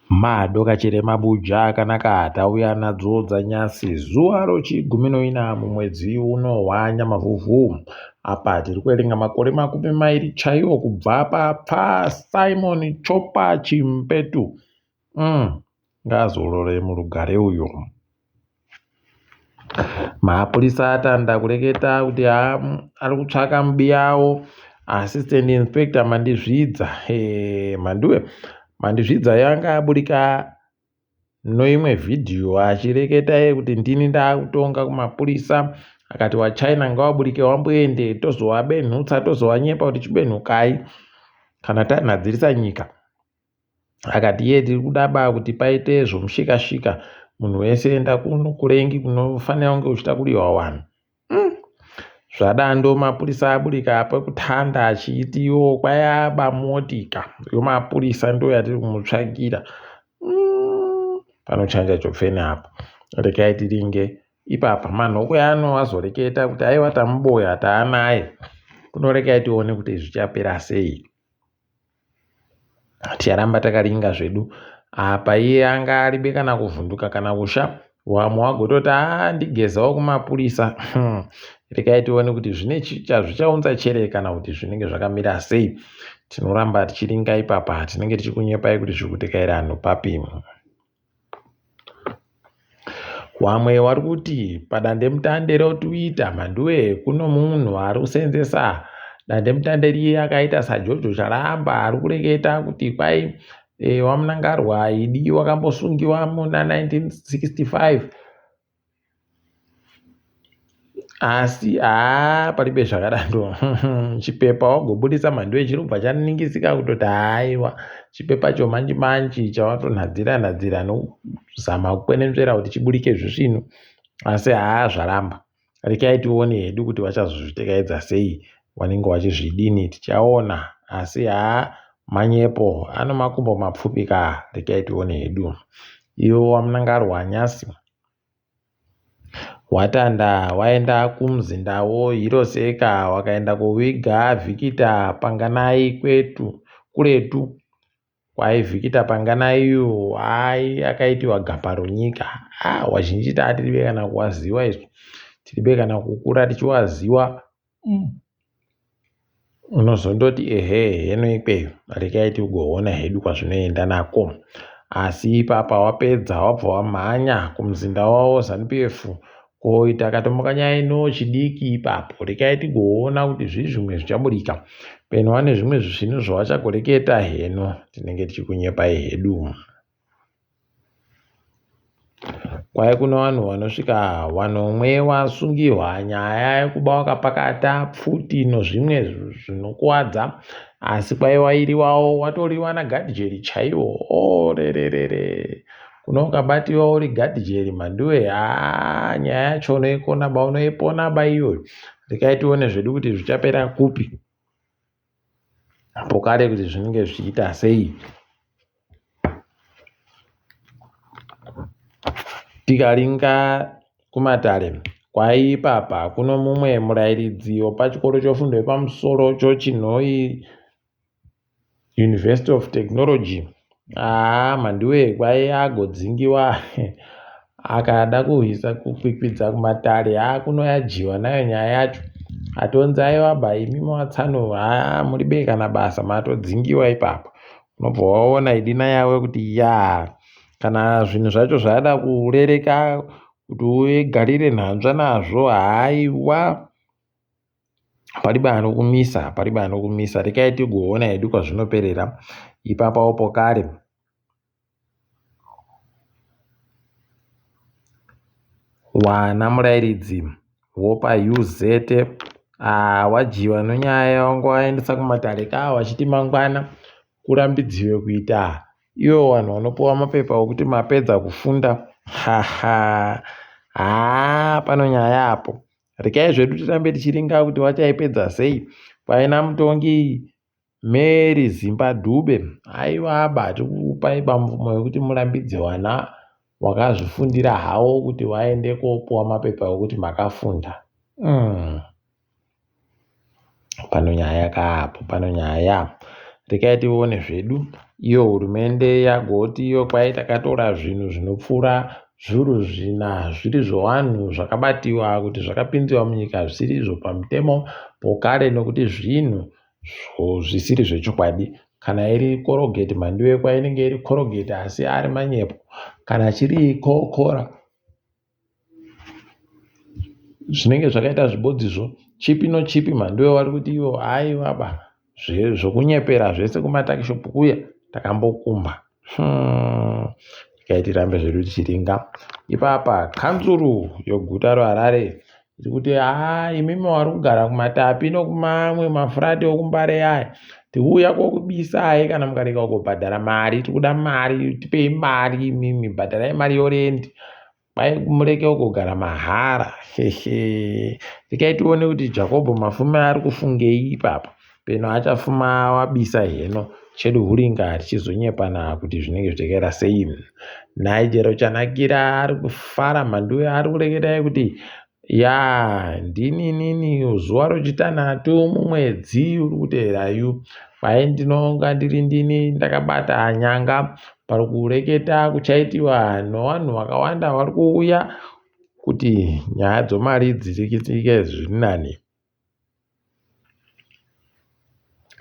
Madokachera mabuja akanaka tauya nadzo dzanyasi zuva rochigumi noina mumwedzi uno waNyamavhuvhu. Apa tiri kuverenga makore 20 chaiwo kubva papfa Simon Chopa Chimbetu. Ngaazorore murugare uyo. Mapurisa atanda kureketa kuti ari kutsvaka mubiyawo Assistant Inspector Mandizvidza. Hey, Mhanduwe Mandizvidza yanga aburika noimwe vhidhiyo achireketa iye kuti ndini ndakutonga kumapurisa akati wachina ngawaburike wamboende tozowabenhutsa tozowanyepa kuti chibenhukai kana tanhadzirisa nyika. Akati iye tiri kuda ba kuti paite zvomushikashika munhu wese enda kuno kurengi kunofanira kunge uchida kudiwa wanhu. Zvadando mapurisa aburika pekutanda achiiti iwo kwayaba motika yomapurisa ndo yatiri kumutsvakira. Panochanja chopfeni apa. Rekai tiringe ipapa manhokwe ano azoreketa kuti aiwa tamuboya taanaye. Kunorekai tione kuti zvichapera sei. Ticharamba takaringa zvedu. Apa iye anga aribe kana kuvhunduka kana kusha. Wamwe wagototi haa ndigezawo kumapurisa. Rekai tione kuti zvine zvichaunza chere kana kuti zvinenge zvakamira sei. Tinoramba tichiringa ipapa tinenge tichikunyepai kuti zviri kutekaira anhu papi. Wamwe wari kuti padandemutande roTwitter mhanduwe kuno munhu ari kuseenzesa dandemutande riye akaita saJojo Charamba ari kureketa kuti kwai waMnangarwa idi wakambosungiwa muna 1965 Asi haa paribe zvakadaro chipepa wagobudisa mhandu yechirobva chaningisika kutoti haiwa chipepa chomanji manji chawatonhadzira nhadzira nokuzama kukwenenzvera kuti chiburike zvisvinu asi haa zvaramba rekai tione hedu kuti vachazozvitekaidza sei vanenge vachizvidini tichaona asi haa manyepo ano makumbo mapfupi ka rekai tione hedu ivo wamunangarwa nyasi Watanda waenda kumuzinda woHiroseka wakaenda koviga Vhikita Panganai kwetu kuretu. Kwai Vhikita Panganai uyu hai akaitiwa gapa ronyika. Ah, wazhinji taatiribe kana kuwaziwa izvi. Tiribe kana kukura tichiwaziwa. Unozondoti ehe heno ikweyo rekai tigoona hedu kwazvinoenda nako. Asi ipapa wapedza wabva wamhanya kumuzinda wavo Zanu PF koita katomukanyaya ino chidiki ipapo rekai tigoona kuti zvii zvimwe zvichaburika. Peno wane zvimwe zvinhu zvawachagoreketa heno tinenge tichikunyepai hedu. Kwai kune vanhu vanosvika vanomwe vasungirwa nyaya yekuba wakapakata pfuti nozvimwe zvinokuwadza asi kwai wairi wawo watoriwa nagadhijeri chaiwo orererere kuno ukabatiwa uri gadhijeri mhanduwe haa nyaya yacho unoikona ba unoipona ba iyoyo rekai tione zvedu kuti zvichapera kupi pokare kuti zvinenge zvichiita sei. Tikaringa kumatare kwaipapa kuno mumwe murairidzi wepachikoro chefundo yepamusoro choChinhoyi University of Technology. Haa mhanduwe kwai agodzingiwa akada kuhwisa kukwikwidza kumatare haa kunoyajiwa nayo nyaya yacho atonzi aiwa ba imi matsano haa muri bei kana basa matodzingiwa ipapo unobva waona idina yavo kuti yaa kana zvinhu zvacho zvada kurereka kuti ugarire nhanzva nazvo haiwa paribe anokumisa paribe anokumisa rekai tigoona hedu kwazvinoperera ipapawo pokare Wana murairidzi wopa UZ ah, wadyiwa nonyaya wanga waendesa kumatare ka wachiti mangwana kurambidziwe kuita ivo vanhu vanopiwa mapepa okuti mapedza kufunda haha haa pano nyaya apo regai zvedu tirambe tichiringa kuti vachaipedza sei paina mutongi Mary Zimba Dube aiwa tikukupai bamvumo yekuti murambidze vana wakazvifundira hawo kuti waende kopuwa mapepa ekuti makafunda. Pano nyaya kaapo, pano nyaya. Rekai tione zvedu iyo hurumende yagoti iyo kwai takatora zvinhu zvinopfuura zviuru zvina zviri zvevanhu zvakabatiwa kuti zvakapinziwa munyika zvisiri izvo pamutemo pokare nokuti zvinhu zvisiri zvechokwadi. Kana iri korogeti mhandu yekwa inenge iri korogeti asi ari manyepo. Kana chiri kokora zvinenge zvakaita zvibodzizvo chipi nochipi mhanduwe vari kuti ivo haiwaba zvokunyepera zvese kumatakishopu kuya takambokumba. Regai tirambe zvedu tichiringa. Ipapa kanzuru yoguta reHarare iri kuti haa imimi vari kugara kumatapi nokumamwe mafurati okumbare aya tiuya kokubisai kana mukarega kubhadhara mari tikuda mari tipei mari imimi bhadharai mari yorendi Kwai mureke kugara mahara hehe rekai tione kuti Jakobho Mafume ari kufungei ipapa peno achafuma wabisa heno chedu huringa tichizonyepana kuti zvinenge zvichakaita sei Nigel Chanakira ari kufara mhanduwe ari kureketai kuti Yaa ndini inini zuva rochitanhatu mumwedzi uri kuteera yu kwai ndinonga ndiri ndini ndakabata nyanga pari kureketa kuchaitiwa nevanhu vakawanda vari kuuya kuti nyaya dzomari dzirikitike zviri nani.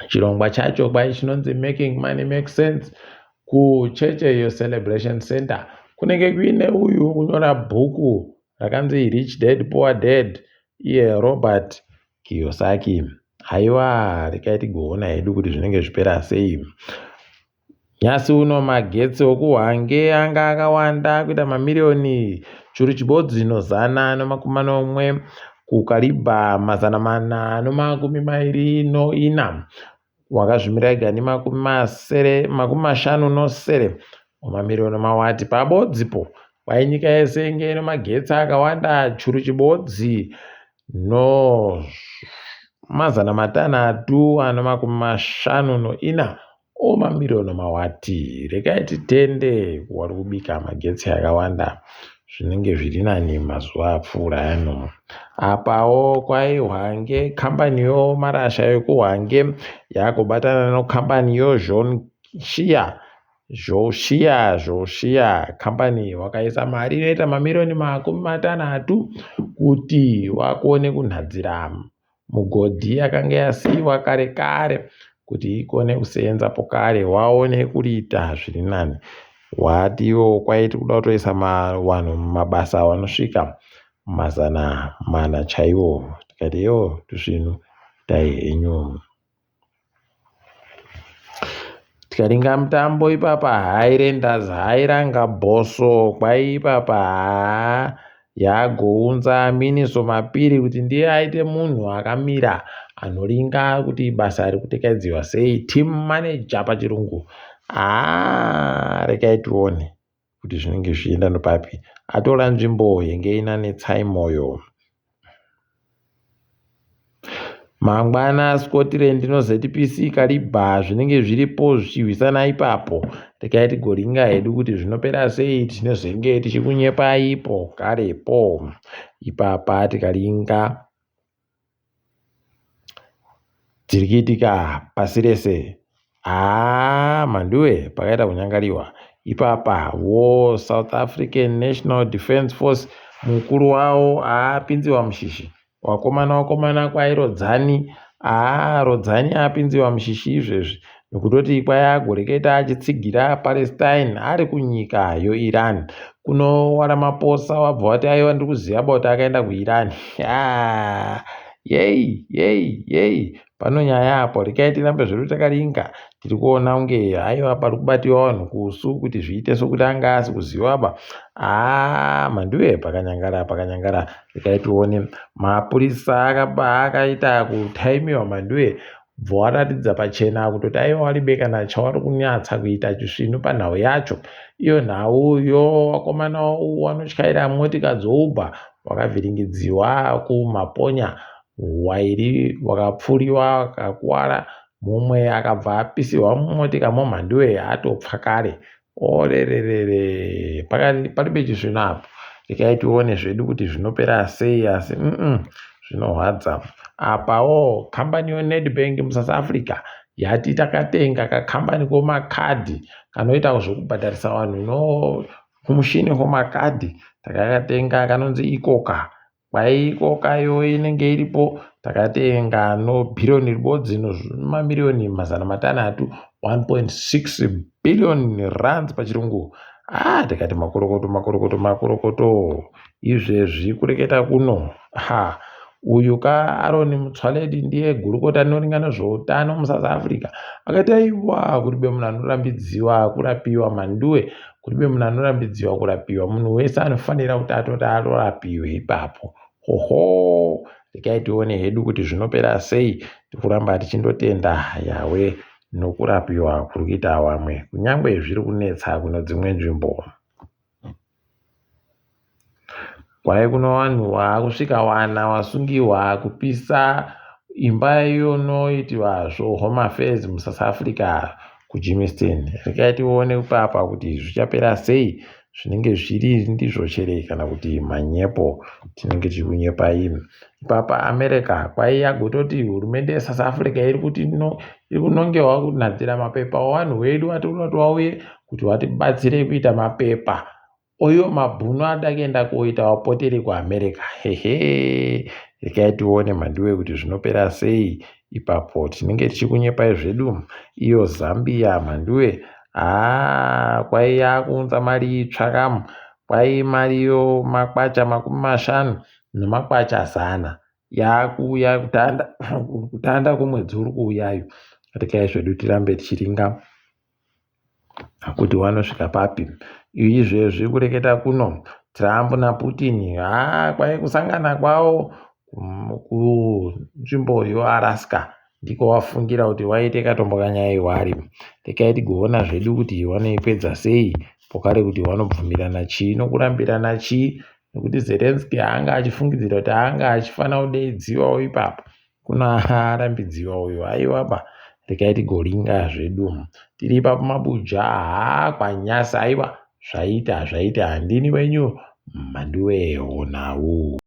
Chirongwa chacho kwai chinonzi Making Money Make Sense kucheche yeCelebration Center kunenge kuine uyu kunyora bhuku rakanzi Rich Dad Poor Dad iye Robert Kiyosaki. Haiwa rekai tigoona hedu kuti zvinenge zvipera sei. Nhasi uno magetsi okuHwange anga akawanda kuita mamiriyoni churu chibodzi nozana nomakumi manomwe kuKariba 424 wakazvimira ega nemakumi masere makumi mashanu nosere wamamiriyoni mawati pabodzipo kwai nyika yese inge ine magetsi akawanda churu chibodzi no 654 omamiriyoni mawati. Regai titende wari kubika magetsi akawanda zvinenge zviri nani mazuva apfuura ano. Apawo kwai Hwange kambani yomarasha yekuHwange yakubatana nokambani yoZhonxia Zhouxia Zhouxia kambani wakaisa mari inoita mamiriyoni 30 kuti vakone kunhadzira mugodhi yakanga yasiiwa kare kare kuti ikone kuseenza pokare waone kuriita zviri nani. Wati iwo kwaiti kuda kutoisa vanhu mumabasa vanosvika 400 chaiwo. Tikati yoo tusvinu itai henyu. Tikaringa mutambo ipapa Highlanders hairanga Bosso kwai ipapa haa yagounza Miniso Mapiri kuti ndiye aite munhu akamira anoringa kuti basa riri kutekaidziwa sei team manager pachirungu haa rekai tione kuti zvinenge zvichienda nopapi atora nzvimbo yenge ina Netsai Moyo. Mangwana Scotland noZPC Kariba zvinenge zviripo zvichirwisana ipapo. Regai tigoringa hedu kuti zvinopera sei tinozenge tichikunyepaipo karepo. Ipapa tikaringa dziri kuitika pasi rese haa mhanduwe pakaita kunyangariwa ipapa wo South African National Defence Force mukuru wavo aapinziwa mushishi wakomana wakomana kwai Rodzani haa Rodzani apinziwa mushishi izvezvi nokutoti kwai agoreketa achitsigira Palestine ari kunyika yoIran kuno waRamaphosa wabva wati aiwa ndiri kuziva bota akaenda kuIran haa yei yei yei pano nyaya apo rekai tirambe zvedu takaringa tiri kuona kunge haiwa pari kubatiwa vanhu kusu kuti zviite sokuti anga asi kuziva ba haa mhanduwe pakanyangara pakanyangara rekai tione mapurisa akaba akaita kutaimiwa mhanduwe bva waratidza pachena kutoti aiwa waribe kana chawari kunyatsa kuita chisvinu panhau yacho iyo nhau yo wakomana wanotyaira motika dzoUber wakavhiringidziwa kumaponya wairi wakapfuriwa akakuwara mumwe akabva apisiwa mumotika momhanduwe atopfa kare orererere paribe chisvinu apo rekai tione zvedu kuti zvinopera sei asi zvinorwadza apawo kambani yoNedbank muSouth Africa Yati takatenga kakambani komakadhi kanoita zvekubhadharisa vanhu no kumushini kwemakadhi. Takakatenga kanonzi Ikoka. Kwai Ikoka iyo inenge iripo takatenga no bhiriyoni ribodzi nemamiriyoni 600, 1.6 billion rands pachirungu. Ah, tikati makorokoto, makorokoto, makorokoto. Izvezvi kureketa kuno, ha, uyu ka Aaron Motsoaledi ndiye gurukota rinoringa nezveutano muSouth Africa. Akati aiwa, kuribe munhu anorambidziwa kurapiwa manduwe, kuribe munhu anorambidziwa kurapiwa. Munhu wese anofanira kuti atoti atorapiwe ipapo. Hoho, regai tione hedu kuti zvinopera sei. Tikuramba tichindotenda Yawe nokurapiwa kuri kuita vamwe, kunyangwe zviri kunetsa kune dzimwe nzvimbo. Kwai kuno vanhu vakusvika wana wasungiwa kupisa imba inoitiwa zvoHome Affairs muSouth Africa kuGermiston. Regai tione ipapa kuti zvichapera sei. Zvinenge zviri ndizvo chere kana kuti manyepo tinenge tiri kunyepa imi. Ipapa America kwai yagototi hurumende yeSouth Africa iri kuti iri kunongewa kunhadzira mapepa evanhu vedu vatiri kuda kuti vauye kuti vatibatsire kuita mapepa oyo mabhunu ada kuenda koita vapoteri kuAmerica. Hehe, regai tione mhanduwe kuti zvinopera sei ipapo. Tinenge tichikunyepai zvedu. Iyo Zambia mhanduwe, haa, kwai yakuunza mari itsva kamu. Kwai mari iyo makwacha 50 nemakwacha 100 yakuuya kutanda kwemwedzi uri kuuyayo. Regai zvedu tirambe tichiringa kuti wanosvika papi. Izvezvi kureketa kuno Trump naPutin, haa, kwai kusangana kwavo kunzvimbo yeAlaska ndiko wafungira kuti waite katombo kanyaya wari. Regai tigoona zvedu kuti vanoipedza sei pokare, kuti vanobvumirana chii nokurambirana chii, nekuti Zelensky anga achifungidzira kuti anga achifanira kudeidziwawo ipapo, kuna arambidziwa uyo. Aiwaba, regai tigoringa zvedu. Tiri ipapo mabuja, haa, kwanyasa, aiwa, zvaita zvaita. Handini wenyu mhanduwe honau.